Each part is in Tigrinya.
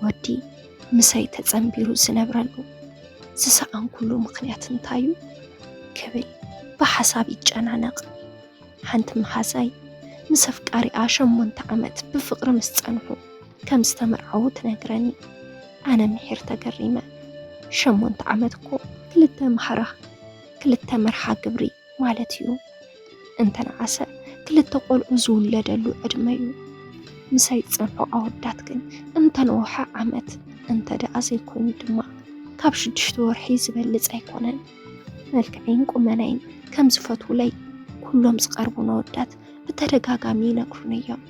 ወዲ ምሳይ ተጸንቢሩ ዝነብረሉ ዝሰኣንኩሉ ምኽንያት እንታይ እዩ? ክብል ብሓሳብ ይጨናነቕ። ሓንቲ መሓዛይ ምስ ኣፍቃሪኣ ሸሞንተ ዓመት ብፍቕሪ ምስ ጸንሑ ከም ዝተመርዓዉ ትነግረኒ። ኣነ ምሒር ተገሪመ። ሸሞንተ ዓመት እኮ ክልተ ማሕራ ክልተ መርሓ ግብሪ ማለት እዩ። እንተነኣሰ ክልተ ቆልዑ ዝውለደሉ ዕድመ እዩ። ምሳይ ዝጸንሑ ኣወዳት ግን እንተነውሐ ዓመት፣ እንተ ደኣ ዘይኮይኑ ድማ ካብ ሽዱሽተ ወርሒ ዝበልጽ ኣይኮነን። መልክዐይን ቁመናይን ከም ዝፈትዉለይ ኩሎም ዝቐርቡን ኣወዳት ብተደጋጋሚ ይነግሩኒ እዮም።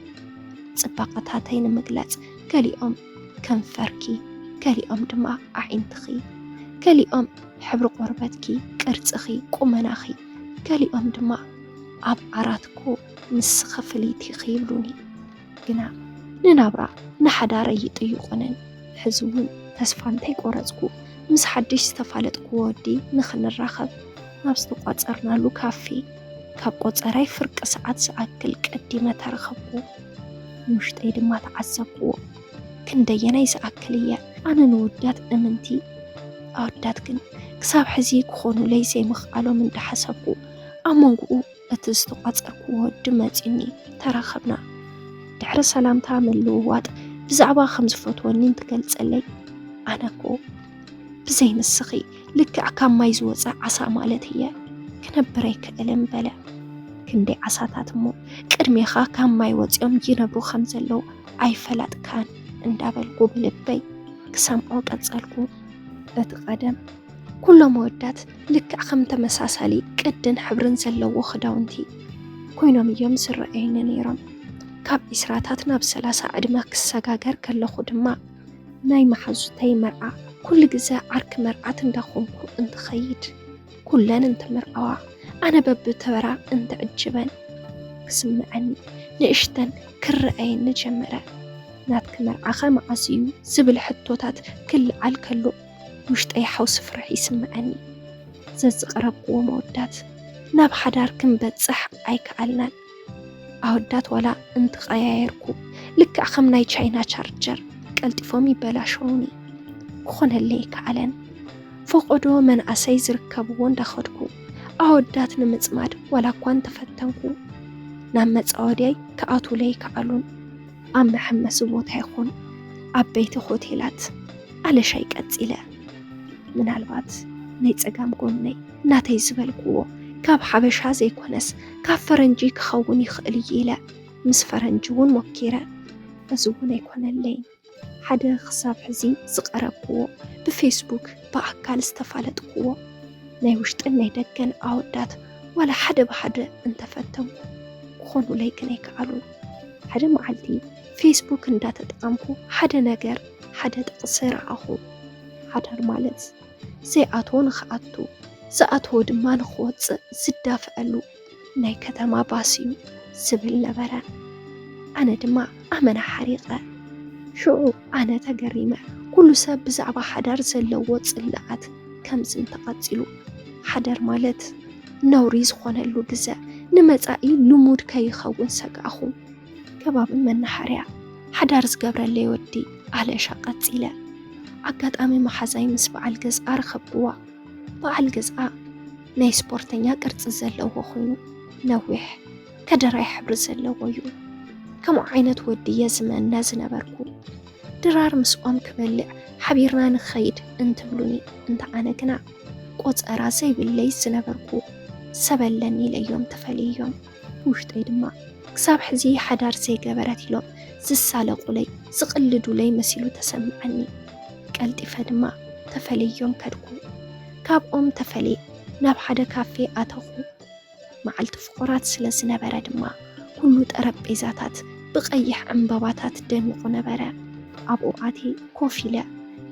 ጽባቐታተይ ንምግላጽ ገሊኦም ከንፈርኪ፣ ገሊኦም ድማ ኣዒንትኺ፣ ገሊኦም ሕብሪ ቆርበትኪ፣ ቅርጽኺ፣ ቁመናኺ፣ ገሊኦም ድማ ኣብ ዓራት እኮ ንስኺ ፍልይቲ ኢኺ ይብሉኒ። ግና ንናብራ ንሓዳረይ ይጥይቑንን። ሕዚ እውን ተስፋ እንተይቆረጽኩ ምስ ሓድሽ ዝተፋለጥኩዎ ወዲ ንኽንራኸብ ናብ ዝተቋጸርናሉ ካፌ ካብ ቆጸራይ ፍርቂ ሰዓት ዝኣክል ቀዲመ ተረኸብኩ። ንውሽጠይ ድማ ተዓዘብኩዎ። ክንደየናይ ዝኣክል እየ ኣነ ንወዳት እምንቲ፣ ኣወዳት ግን ክሳብ ሕዚ ክኾኑለይ ዘይምኽኣሎም እንዳሓሰብኩ ኣብ መንጎኡ እቲ ዝተቋጸርኩዎ ወዲ መጺኡኒ ተራኸብና። ድሕሪ ሰላምታ ምልውዋጥ ብዛዕባ ከም ዝፈትወኒ እንትገልጸለይ ኣነ እኮ ብዘይ ንስኺ ልክዕ ካብ ማይ ዝወጸ ዓሳ ማለት እየ፣ ክነብር ኣይክእልን በለ። ክንደይ ዓሳታት እሞ ቅድሜኻ ካብ ማይ ወጺኦም ይነብሩ ከም ዘለዉ ኣይፈላጥካን እንዳበልኩ ብልበይ ክሰምዖ ቀጸልኩ። እቲ ቀደም ኩሎም ኣወዳት ልክዕ ከም ተመሳሳሊ ቅድን ሕብርን ዘለዎ ክዳውንቲ ኮይኖም እዮም ዝረኣዩኒ ነይሮም። ካብ ዒስራታት ናብ ሰላሳ ዕድመ ክሰጋገር ከለኹ ድማ ናይ መሓዙተይ መርዓ ኩሉ ግዘ ዓርኪ መርዓት እንዳኾንኩ እንትኸይድ ኩለን እንትምርዓዋ ኣነ በብተራ እንትዕጅበን ክስምዐኒ ንእሽተን ክረኣየኒ ጀመረ። ናትኪ መርዓኸ መዓስ እዩ ዝብል ሕቶታት ክልዓል ከሎ ውሽጠይ ሓውሲ ፍርሒ ይስምዐኒ። ዘዝቐረብክዎም ኣወዳት ናብ ሓዳር ክንበጽሕ ኣይከኣልናን። ኣወዳት ዋላ እንተቐያየርኩ ልክዕ ከም ናይ ቻይና ቻርጀር ቀልጢፎም ይበላሸዉኒ። ክኾነለይ ኣይከኣለን። ፈቖዶ መናእሰይ ዝርከብዎ እንዳኸድኩ ኣወዳት ንምጽማድ ዋላ እኳ እንተፈተንኩ ናብ መጻወድያይ ክኣትዉለይ ኣይከኣሉን። ኣብ መሐመሲ ቦታ ይኹን ኣብ ዓበይቲ ሆቴላት ኣለሻይ ቀጺለ። ምናልባት ናይ ጸጋም ጎነይ ናተይ ዝበልክዎ ካብ ሓበሻ ዘይኮነስ ካብ ፈረንጂ ክኸውን ይኽእል እዩ ኢለ ምስ ፈረንጂ እውን ሞኪረ። እዚ እውን ኣይኮነለይን። ሓደ ክሳብ ሕዚ ዝቐረብክዎ ብፌስቡክ ብኣካል ዝተፋለጥክዎ ናይ ውሽጥን ናይ ደገን ኣወዳት ዋላ ሓደ ብሓደ እንተፈተንኩ ክኾኑለይ ግን ኣይከኣሉን። ሓደ መዓልቲ ፌስቡክ እንዳተጠቐምኩ ሓደ ነገር ሓደ ጥቕሲ ረኣኹ። ሓዳር ማለት ዘይኣትዎ ንኽኣቱ ዝኣትዎ ድማ ንኽወፅእ ዝዳፍዐሉ ናይ ከተማ ባስ እዩ ዝብል ነበረ። ኣነ ድማ ኣመና ሓሪቐ። ሽዑ ኣነ ተገሪመ። ኩሉ ሰብ ብዛዕባ ሓዳር ዘለዎ ጽልኣት ከምዚ እንተቐጺሉ ሓዳር ማለት ነውሪ ዝኾነሉ ግዘ ንመጻኢ ልሙድ ከይኸውን ሰጋእኹ። ከባቢ መናሃርያ ሓዳር ዝገብረለይ ወዲ ኣለሻ ቀጺለ። ኣጋጣሚ መሓዛይ ምስ በዓል ገዝኣ ረኸብክዋ። በዓል ገዝኣ ናይ ስፖርተኛ ቅርጺ ዘለዎ ኮይኑ ነዊሕ ከደራይ ሕብሪ ዘለዎ እዩ። ከምኡ ዓይነት ወዲ እየ ዝመነ ዝነበርኩ። ድራር ምስኦም ክበልዕ ሓቢርና ንኸይድ እንትብሉኒ እንተ ኣነ ግና ቆጸራ ዘይብለይ ዝነበርኩ ሰብ ኣለኒ ኢለዮም ተፈልዮም። ብውሽጠይ ድማ ክሳብ ሕዚ ሓዳር ዘይገበረት ኢሎም ዝሳለቑለይ ዝቕልዱለይ መሲሉ ተሰምዓኒ። ቀልጢፈ ድማ ተፈልዮም ከድኩ። ካብኦም ተፈልየ ናብ ሓደ ካፌ ኣተኹ። መዓልቲ ፍቑራት ስለ ዝነበረ ድማ ኩሉ ጠረጴዛታት ብቐይሕ ዕምባባታት ደሚቑ ነበረ። ኣብኡ ኣትየ ኮፍ ኢለ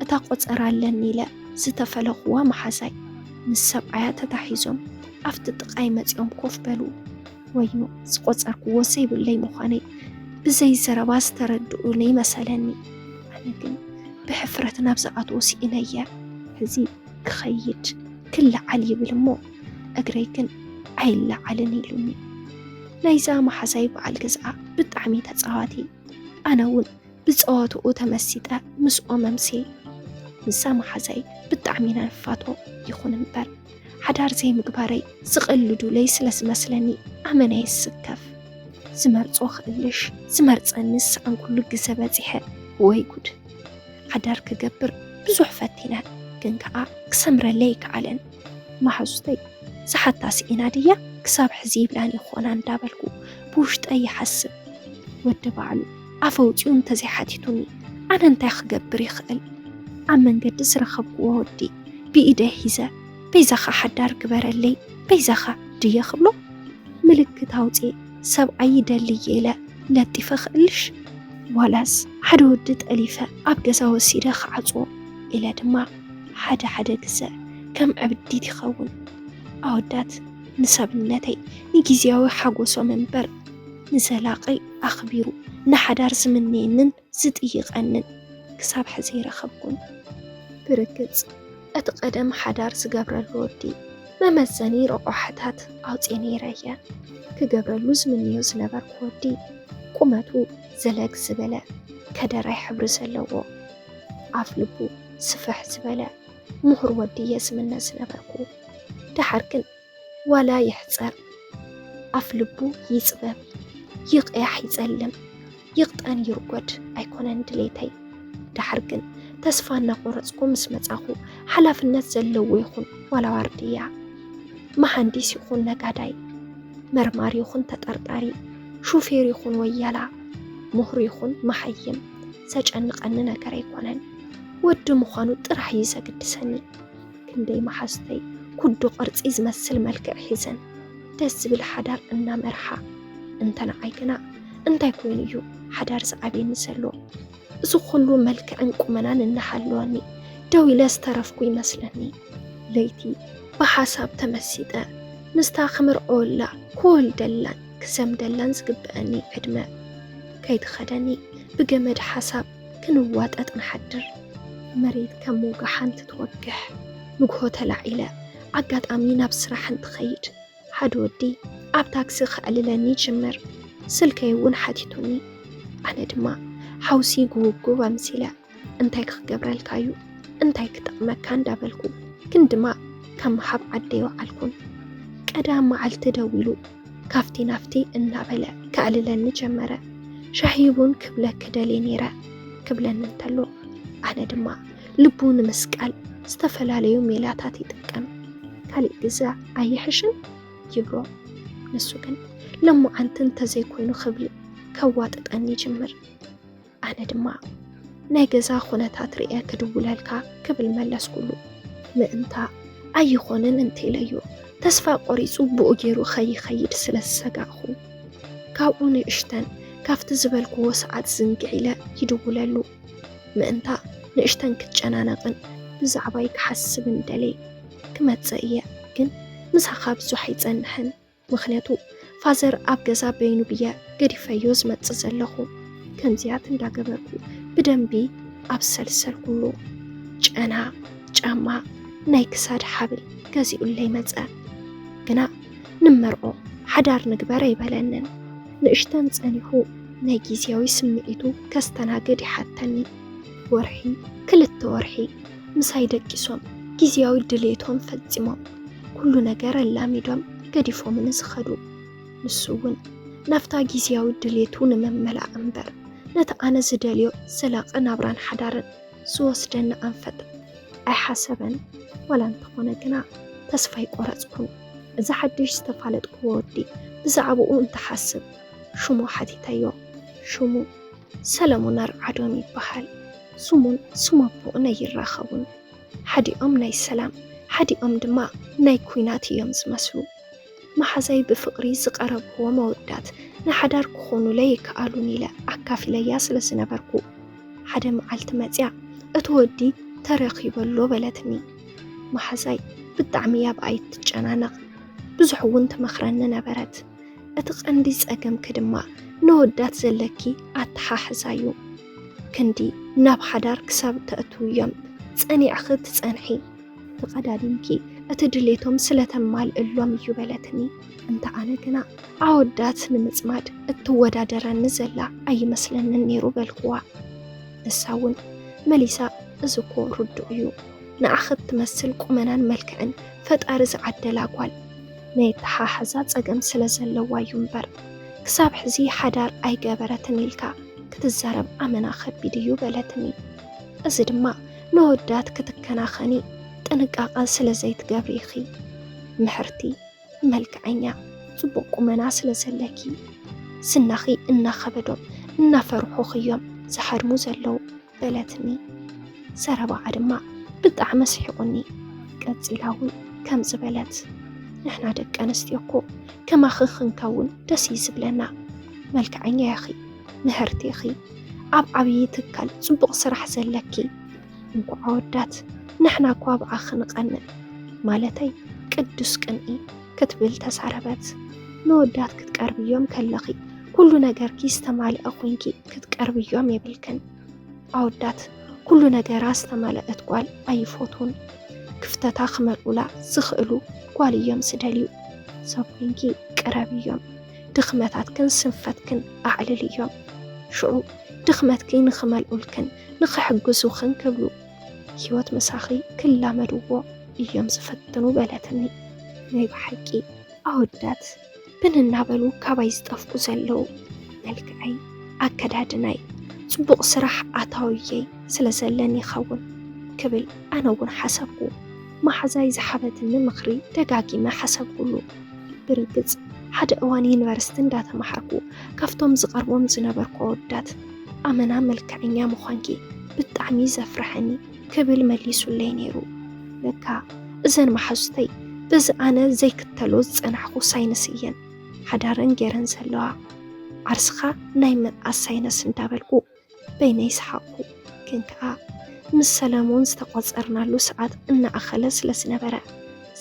እታ ቆጸራ ኣለኒ ኢለ ዝተፈለኹዋ መሓዛይ ምስ ሰብኣያ ተታሒዞም ኣብቲ ጥቓይ መጺኦም ኮፍ በሉ። ወዮ ዝቆጸርክዎ ዘይብለይ ምዃነይ ብዘይ ዘረባ ዝተረድኡኒ መሰለኒ። ኣነ ግን ብሕፍረት ናብ ዝኣትዎ ስኢነየ። ሕዚ ክኸይድ ክለዓል ይብል እሞ እግረይ ግን ኣይለዓልን ኢሉኒ። ናይዛ መሓዛይ በዓል ገዝኣ ብጣዕሚ ተጻዋቲ፣ ኣነ እውን ብጸወትኡ ተመሲጠ ምስኦም ኣምስየ። ንሳ መሓዛይ ብጣዕሚ ኢና ንፋቶ። ይኹን እምበር ሓዳር ዘይምግባረይ ዝቐልዱለይ ስለ ዝመስለኒ ኣመና ይስከፍ። ዝመርጾ ክእልሽ ዝመርጸኒ ዝሰኣንኩሉ ግዘ በጺሐ። ወይ ጉድ! ሓዳር ክገብር ብዙሕ ፈቲነ፣ ግን ከኣ ክሰምረለይ ኣይከኣለን። መሓዙተይ ዝሓታ ስኢና ድያ ክሳብ ሕዚ ይብላን ይኾና እንዳበልኩ ብውሽጠይ ይሓስብ። ወዲ ባዕሉ ኣፍ ኣውጺኡ እንተዘይሓቲቱኒ ኣነ እንታይ ክገብር ይኽእል? ኣብ መንገዲ ዝረኸብክዎ ወዲ ብኢደይ ሒዘ በይዛኻ ሓዳር ግበረለይ በይዛኻ ድየ ክብሎ? ምልክት ኣውጺኤ ሰብኣይ ይደሊ እየ ኢለ ለጢፈ ክእልሽ? ዋላስ ሓደ ወዲ ጠሊፈ ኣብ ገዛ ወሲደ ክዓጽዎ ኢለ ድማ ሓደ ሓደ ግዘ ከም ዕብዲት ይኸውን። ኣወዳት ንሰብነተይ ንጊዜያዊ ሓጎሶም እምበር ንዘላቒ ኣኽቢሩ ንሓዳር ዝምነየንን ዝጥይቐንን ክሳብ ሕዚ ይረኸብኩን። ብርግጽ እቲ ቀደም ሓዳር ዝገብረሉ ወዲ መመዘኒ ረቋሕታት ኣውጽኤ ነይረ እየ። ክገብረሉ ዝምንዮ ዝነበርኩ ወዲ ቁመቱ ዘለግ ዝበለ ከደራይ ሕብሪ ዘለዎ ኣፍ ልቡ ስፍሕ ዝበለ ምሁር ወዲ እየ ዝምነ ዝነበርኩ። ደሓር ግን ዋላ ይሕጸር ኣፍ ልቡ ይጽበብ፣ ይቕያሕ ይጸልም፣ ይቕጠን ይርጎድ ኣይኮነን ድሌተይ። ደሓር ግን ተስፋ እናቆረጽኩ ምስ መጻኹ ሓላፍነት ዘለዎ ይኹን ዋላ ዋርድያ፣ መሃንዲስ ይኹን ነጋዳይ፣ መርማሪ ይኹን ተጠርጣሪ፣ ሹፌር ይኹን ወያላ፣ ምሁር ይኹን መሃይም ዘጨንቐኒ ነገር ኣይኮነን። ወዲ ምዃኑ ጥራሕ እዩ ዘግድሰኒ። ክንደይ መሓዙተይ ኩዱ ቅርጺ ዝመስል መልክዕ ሒዘን ደስ ዝብል ሓዳር እናመርሓ፣ እንተ ንዓይ ግና እንታይ ኮይኑ እዩ ሓዳር ዝኣብየኒ ዘሎ? እዚ ኩሉ መልክዕን ቁመናን እናሃለወኒ ደው ኢለ ዝተረፍኩ ይመስለኒ። ለይቲ ብሓሳብ ተመሲጠ ምስታ ክምርዖወላ ክወልደላን ክዘምደላን ዝግብአኒ ዕድመ ከይትኸደኒ ብገመድ ሓሳብ ክንዋጠጥ ንሓድር። መሬት ከም ወጋሓንቲ ትወግሕ። ንግሆ ተላዒለ ኣጋጣሚ ናብ ስራሕ እንትኸይድ ሓደ ወዲ ኣብ ታክሲ ከዕልለኒ ይጅምር። ስልከይ እውን ሓቲቱኒ። ኣነ ድማ ሓውሲ ጉውጉብ ኣምሲለ እንታይ ክገብረልካ እዩ እንታይ ክጠቕመካ እንዳበልኩ ግን ድማ ካብ ምሃብ ዓደ ይወዓልኩን። ቀዳም መዓልቲ ደዊሉ ካፍቲ ናፍቲ እናበለ ከዕልለኒ ጀመረ። ሻሂ ቡን ክብለኪ ደልየ ነይረ ክብለኒ እንተሎ ኣነ ድማ ልቡ ንምስቃል ዝተፈላለዩ ሜላታት ይጥቀም። ካሊእ ግዘ ኣይሕሽን ይብሎ። ንሱ ግን ለሞዓንቲ እንተዘይኮይኑ ክብል ከዋጥጠኒ ይጅምር። ኣነ ድማ ናይ ገዛ ኩነታት ርእየ ክድውለልካ ክብል መለስኩሉ። ምእንታ ኣይኾንን እንተ ኢለዮ ተስፋ ቆሪጹ ብኡ ገይሩ ከይኸይድ ስለ ዝሰጋእኹ ካብኡ ንእሽተን ካብቲ ዝበልክዎ ሰዓት ዝንግዕ ኢለ ይድውለሉ። ምእንታ ንእሽተን ክትጨናነቕን ብዛዕባይ ክሓስብን ደልየ ክመጽእ እየ፣ ግን ምሳኻ ብዙሕ ኣይጸንሕን። ምኽንያቱ ፋዘር ኣብ ገዛ በይኑ ብየ ገዲፈዮ ዝመጽእ ዘለኹ። ከምዚያት እንዳገበርኩ ብደንቢ ኣብሰልሰልኩሉ። ጨና፣ ጫማ፣ ናይ ክሳድ ሓብል ገዚኡለይ መጸ። ግና ንመርዖ ሓዳር ንግበር ኣይበለንን። ንእሽተን ጸኒሑ ናይ ግዝያዊ ስምዒቱ ከስተናግድ ይሓተኒ። ወርሒ፣ ክልተ ወርሒ ምሳይ ደቂሶም ግዝያዊ ድሌቶም ፈጺሞም ኩሉ ነገር ኣላሚዶም ገዲፎምኒ ዝኸዱ። ንሱ እውን ናብታ ግዝያዊ ድሌቱ ንመመላእ እምበር ነቲ ኣነ ዝደልዮ ዘላቒ ናብራን ሓዳርን ዝወስደኒ ኣንፈት ኣይሓሰበን። ዋላ እንተኾነ ግና ተስፋ ኣይቆረጽኩን። እዚ ሓድሽ ዝተፋለጥክዎ ወዲ ብዛዕባኡ እንትሓስብ ሽሙ ሓቲተዮ። ሽሙ ሰለሙን ኣርዓዶም ይበሃል። ስሙን ስም ኣቦኡን ኣይራኸቡን። ሓዲኦም ናይ ሰላም ሓዲኦም ድማ ናይ ኲናት እዮም ዝመስሉ። መሓዛይ ብፍቕሪ ዝቐረብክዎም ኣወዳት ንሓዳር ክኾኑለይ ኣይከኣሉን ኢለ ኣካፊለያ ስለ ዝነበርኩ ሓደ መዓልቲ መጽያ እቲ ወዲ ተረኺቡ ኣሎ በለትኒ። መሓዛይ ብጣዕሚ እያ ብኣይ ትጨናነቕ። ብዙሕ እውን ትመኽረኒ ነበረት። እቲ ቀንዲ ጸገምኪ ድማ ነወዳት ዘለኪ ኣተሓሕዛ እዩ። ክንዲ ናብ ሓዳር ክሳብ ተእትውዮም ጸኒዕኺ ትጸንሒ። ተቐዳዲምኪ እቲ ድሌቶም ስለ ተማልእሎም እዩ በለትኒ። እንተ ኣነ ግና ኣወዳት ንምጽማድ እትወዳደረኒ ዘላ ኣይመስለንን ነይሩ በልክዋ። ንሳ እውን መሊሳ፣ እዚ እኮ ርዱእ እዩ፣ ንዓኺ እትመስል ቁመናን መልክዕን ፈጣሪ ዝዓደላ ጓል ናይ ኣተሓሕዛ ጸገም ስለ ዘለዋ እዩ እምበር፣ ክሳብ ሕዚ ሓዳር ኣይገበረትን ኢልካ ክትዛረብ ኣመና ከቢድ እዩ በለትኒ። እዚ ድማ ንወዳት ክትከናኸኒ ጥንቃቐ ስለ ዘይትገብሪ ኢኺ ምሕርቲ። መልክዐኛ፣ ጽቡቕ ቁመና ስለ ዘለኪ፣ ስናኺ እናኸበዶም እናፈርሑኺ እዮም ዝሃድሙ ዘለዉ በለትኒ። ዘረባኣ ድማ ብጣዕሚ ኣስሒቑኒ። ቀጺላ እውን ከምዚ በለት፣ ንሕና ደቂ ኣንስትዮ እኮ ከማኺ ክንከውን ደስ እዩ ዝብለና። መልክዐኛ ኢኺ፣ ምህርቲ ኢኺ፣ ኣብ ዓብዪ ትካል ጽቡቕ ስራሕ ዘለኪ። እንኳዕ ኣወዳት፣ ንሕና እኳ ብኣኺ ንቐንእ፣ ማለተይ ቅዱስ ቅንኢ ክትብል ተዛረበት። ንወዳት ክትቀርብዮም ከለኺ ኩሉ ነገርኪ ዝተማልአ ኮይንኪ ክትቀርብዮም የብልክን። ኣወዳት ኩሉ ነገራ ዝተማልአት ጓል ኣይፎትዉን። ክፍተታ ክመልኡላ ዝኽእሉ ጓል እዮም ዝደልዩ። ሰብ ኮይንኪ ቅረብዮም። ድኽመታትክን ስንፈትክን ኣዕልልዮም። ሽዑ ድኽመትኪ ንኽመልኡልክን ንኽሕግዙኽን ክብሉ ህይወት ምሳኺ ክላመድዎ እዮም ዝፍትኑ በለትኒ። ናይ ብሓቂ ኣወዳት ብን እናበሉ ካባይ ዝጠፍኡ ዘለዉ። መልክዐይ፣ ኣከዳድናይ፣ ጽቡቕ ስራሕ ኣታውየይ ስለ ዘለኒ ይኸውን ክብል ኣነ እውን ሓሰብኩ። መሓዛይ ዝሃበትኒ ምኽሪ ደጋጊመ ሓሰብኩሉ። ብርግጽ ሓደ እዋን ዩኒቨርሲቲ እንዳተማሃርኩ ካብቶም ዝቐርቦም ዝነበርኩ ኣወዳት ኣመና መልክዐኛ ምዃንኪ ብጣዕሚ ዘፍርሐኒ ክብል መሊሱለይ ነይሩ። ለካ እዘን መሓዙተይ በዚ ኣነ ዘይክተሎ ዝጸናሕኩ ሳይንስ እየን ሓዳረን ገይረን ዘለዋ። ዓርስኻ ናይ ምንኣስ ሳይንስ እንዳበልኩ በይነይ ሰሓቕኩ። ግን ከኣ ምስ ሰለሞን ዝተቖጸርናሉ ሰዓት እናኣኸለ ስለ ዝነበረ፣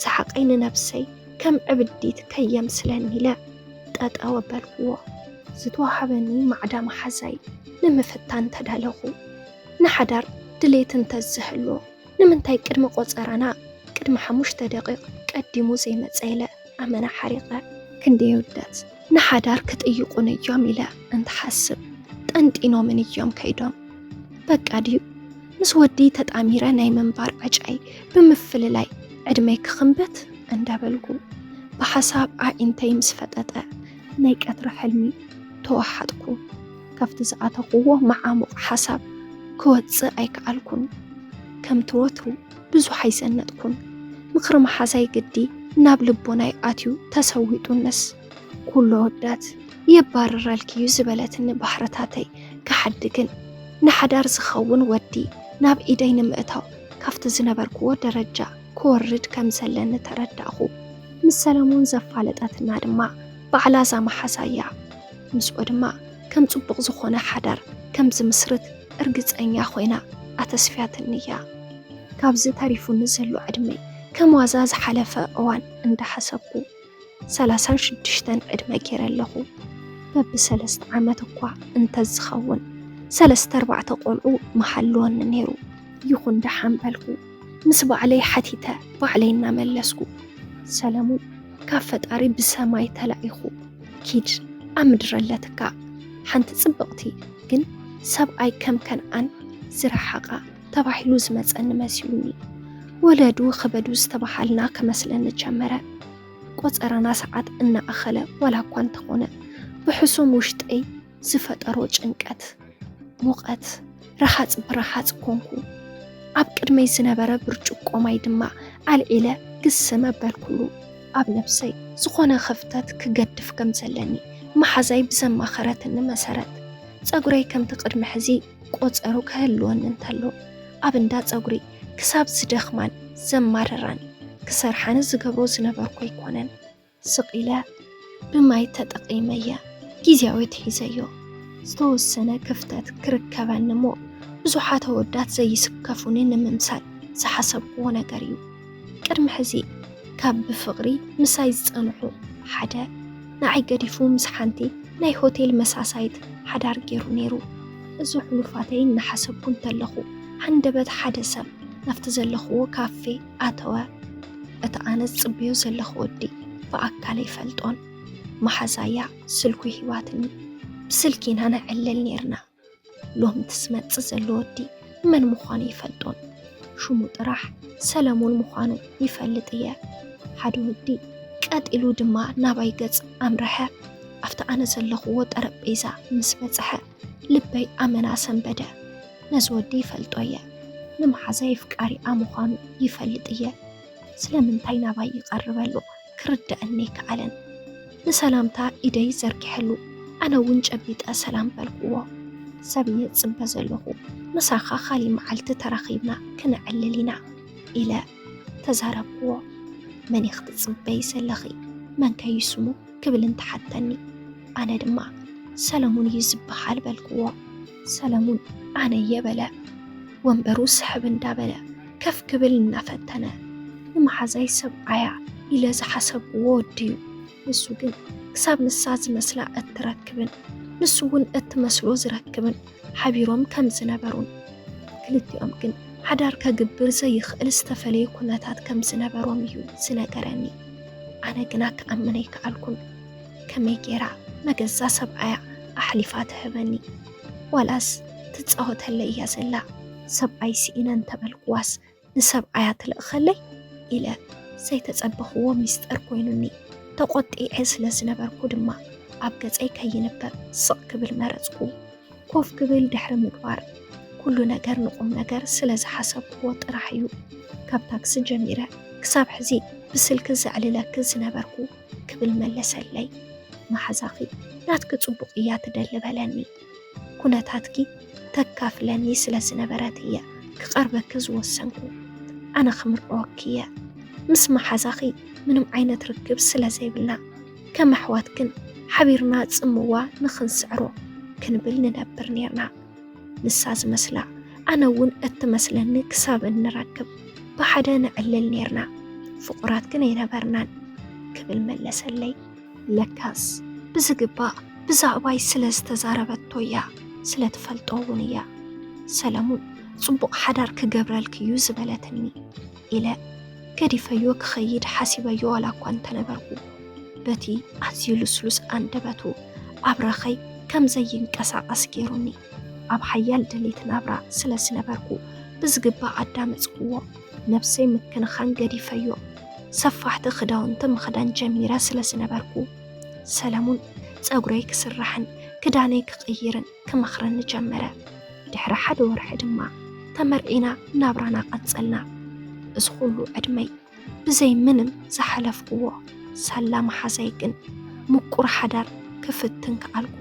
ሰሓቐይ ንነብሰይ ከም ዕብዲት ከየምስለኒ ኢለ ጠጠው ኣበልኩዎ። ዝተዋሃበኒ ማዕዳ መሓዛይ ንምፍታን ተዳለኹ። ንሓዳር ድሌት እንተዝህልዎ፣ ንምንታይ ቅድሚ ቆጸራና ቅድሚ ሓሙሽተ ደቂቕ ቀዲሙ ዘይመጸ ኢለ ኣመና ሓሪቐ። ክንደይ ኣወዳት ንሓዳር ክጥይቑን እዮም ኢለ እንትሓስብ፣ ጠንጢኖምን እዮም ከይዶም። በቃ ድዩ ምስ ወዲ ተጣሚረ ናይ ምንባር ዕጫይ ብምፍልላይ ዕድመይ ክኽንበት እንዳበልኩ፣ ብሓሳብ ኣዒንተይ ምስ ፈጠጠ ናይ ቀትሪ ሕልሚ ተዋሓጥኩ። ካብቲ ዝኣተኽዎ መዓሙቕ ሓሳብ ክወጽእ ኣይከኣልኩን። ከምቲ ወትሩ ብዙሕ ኣይዘነጥኩን። ምኽሪ መሓዛይ ግዲ ናብ ልቦናይ ኣትዩ ተሰዊጡንስ፣ ኩሉ ኣወዳት የባርረልኪ እዩ ዝበለትኒ ባህርታተይ ክሓዲ ግን፣ ንሓዳር ዝኸውን ወዲ ናብ ኢደይ ንምእታው ካብቲ ዝነበርክዎ ደረጃ ክወርድ ከም ዘለኒ ተረዳእኹ። ምስ ሰለሞን ዘፋለጠትና ድማ ባዕላ እዛ መሓዛይ እያ። ምስኡ ድማ ከም ጽቡቕ ዝኾነ ሓዳር ከም ዝምስርት እርግጸኛ ኮይና ኣተስፍያትኒ እያ። ካብዚ ተሪፉኒ ዘሎ ዕድመይ ከም ዋዛ ዝሓለፈ እዋን እንዳሓሰብኩ፣ ሰላሳን ሽዱሽተን ዕድመ ገይረ ኣለኹ። በብሰለስተ ዓመት እኳ እንተዝኸውን፣ ሰለስተ ኣርባዕተ ቆልዑ ምሃልወኒ ነይሩ። ይኹን ደሓን በልኩ። ምስ ባዕለይ ሓቲተ፣ ባዕለይ እናመለስኩ፣ ሰለሙን ካብ ፈጣሪ ብሰማይ ተላኢኹ፣ ኪድ ኣብ ምድሪ ኣለትካ ሓንቲ ጽብቕቲ ግን ሰብኣይ ከም ከነኣን ዝረሓቓ ተባሂሉ ዝመጸኒ መሲሉኒ። ወለዱ ክበዱ ዝተባሃልና ክመስለኒ ጀመረ። ቆጸራና ሰዓት እናኣኸለ ዋላ እኳ እንተኾነ ብሕሱም ውሽጠይ ዝፈጠሮ ጭንቀት፣ ሙቐት፣ ረሃጽ ብረሃጽ ኮንኩ። ኣብ ቅድመይ ዝነበረ ብርጭቆ ማይ ድማ ኣልዒለ ግስም ኣበልኩሉ። ኣብ ነብሰይ ዝኾነ ክፍተት ክገድፍ ከም ዘለኒ መሓዛይ ብዘማኸረትኒ መሰረት፣ ጸጉረይ ከምቲ ቅድሚ ሕዚ ቆጸሩ ክህልወኒ እንተሎ፣ ኣብ እንዳ ጸጉሪ ክሳብ ዝደኽማን ዘማርራን ክሰርሓን ዝገብሮ ዝነበርኩ ኣይኮነን። ስቕ ኢለ ብማይ ተጠቒመየ ግዝያዊ ኣትሒዘዮ። ዝተወሰነ ክፍተት ክርከበኒ እሞ፣ ብዙሓት ኣወዳት ዘይስከፉኒ ንምምሳል ዝሓሰብክዎ ነገር እዩ። ቅድሚ ሕዚ ካብ ብፍቕሪ ምሳይ ዝጸንሑ ሓደ፣ ንዓይ ገዲፉ ምስ ሓንቲ ናይ ሆቴል መሳሳይት ሓዳር ገይሩ ነይሩ። እዚ ሕሉፋተይ እናሓሰብኩ እንተለኹ፣ ሃንደበት ሓደ ሰብ ናብቲ ዘለኽዎ ካፌ ኣተወ። እቲ ኣነ ዝጽበዮ ዘለኹ ወዲ ብኣካል ኣይፈልጦን። መሓዛያ ስልኩ ሂባትኒ። ብስልኪ ኢና ነዕልል ኔርና። ሎምቲ ዝመጽእ ዘሎ ወዲ መን ምዃኑ ይፈልጦን። ሽሙ ጥራሕ ሰለሙን ምዃኑ ይፈልጥ እየ። ሓደ ወዲ ቀጢሉ ድማ ናባይ ገጽ ኣምረሐ። ኣብቲ ኣነ ዘለኽዎ ጠረጴዛ ምስ በጽሐ ልበይ ኣመና ሰንበደ። ነዚ ወዲ ይፈልጦ እየ። ንመሓዛይ ኣፍቃሪኣ ምዃኑ ይፈልጥ እየ። ስለምንታይ ናባይ ይቐርብ ኣሎ ክርደኣኒ ኣይከኣለን። ንሰላምታ ኢደይ ዘርጊሐሉ፣ ኣነ እውን ጨቢጠ ሰላም በልክዎ። ሰብ እየ ዝጽበ ዘለኹ፣ ምሳኻ ካሊእ መዓልቲ ተራኺብና ክነዕልል ኢና ኢለ ተዛረብክዎ። መን ኢኺ ትጽበዪ ዘለኺ? መን ከ እዩ ስሙ? ክብል እንተሓተኒ፣ ኣነ ድማ ሰለሙን እዩ ዝበሃል በልክዎ። ሰለሙን ኣነ እየ በለ። ወንበሩ ስሕብ እንዳበለ ከፍ ክብል እናፈተነ፣ ንመሓዛይ ሰብኣያ ኢለ ዝሓሰብክዎ ወዲ እዩ። ንሱ ግን ክሳብ ንሳ ዝመስላ እትረክብን ንሱ እውን እትመስሎ ዝረክብን ሓቢሮም ከም ዝነበሩን ክልቲኦም ግን ሓዳር ከግብር ዘይኽእል ዝተፈለየ ኩነታት ከም ዝነበሮም እዩ ዝነገረኒ። ኣነ ግና ክኣምን ኣይከኣልኩን። ከመይ ገይራ ነገዛ ሰብኣያ ኣሕሊፋ ትህበኒ? ዋላስ ትጻወተለይ እያ ዘላ? ሰብኣይ ስኢነ እንተበልክዋስ ንሰብኣያ ትልእኸለይ? ኢለ ዘይተጸበኽዎ ሚስጥር ኮይኑኒ። ተቖጢዐ ስለ ዝነበርኩ ድማ ኣብ ገጸይ ከይንበር ስቕ ክብል መረጽኩ። ኮፍ ክብል ድሕሪ ምግባር፣ ኩሉ ነገር ንቑም ነገር ስለ ዝሓሰብክዎ ጥራሕ እዩ። ካብ ታክሲ ጀሚረ ክሳብ ሕዚ ብስልኪ ዘዕልለኪ ዝነበርኩ ክብል መለሰለይ። መሓዛኺ ናትኪ ጽቡቕ እያ ትደሊ በለኒ። ኩነታትኪ ተካፍለኒ ስለ ዝነበረት እየ ክቐርበኪ ዝወሰንኩ። ኣነ ክምርዖወኪ እየ። ምስ መሓዛኺ ምንም ዓይነት ርክብ ስለ ዘይብልና ከም ኣሕዋት ግን ሓቢርና ጽምዋ ንኽንስዕሮ ክንብል ንነብር ኔርና። ንሳ ዝመስላ ኣነ እውን እትመስለኒ ክሳብ እንረክብ ብሓደ ንዕልል ኔርና። ፍቑራት ግን ኣይነበርናን ክብል መለሰለይ። ለካስ ብዝግባእ ብዛዕባይ ስለ ዝተዛረበቶ እያ፣ ስለ ትፈልጦ እውን እያ። ሰለሙን ጽቡቕ ሓዳር ክገብረልኪ እዩ ዝበለትኒ ኢለ ገዲፈዮ ክኸይድ ሓሲበዮ ዋላ እኳ እንተነበርኩ፣ በቲ ኣዝዩ ልስሉስ ኣንደበቱ ኣብራኸይ ከም ዘይንቀሳቐስ ገይሩኒ። ኣብ ሓያል ድሌት ናብራ ስለ ዝነበርኩ ብዝግባእ ኣዳመጽክዎ። ነብሰይ ምክንኻን ገዲፈዮ። ሰፋሕቲ ክዳውንቲ ምኽዳን ጀሚረ ስለ ዝነበርኩ፣ ሰለሙን ጸጉረይ ክስራሕን ክዳነይ ክቕይርን ክመኽረኒ ጀመረ። ድሕሪ ሓደ ወርሒ ድማ ተመርዒና ናብራና ቀጸልና። እዚ ኩሉ ዕድመይ ብዘይ ምንም ዝሓለፍክዎ ሳላ መሓዛይ ግን ምቁር ሓዳር ክፍትን ከኣልኩ።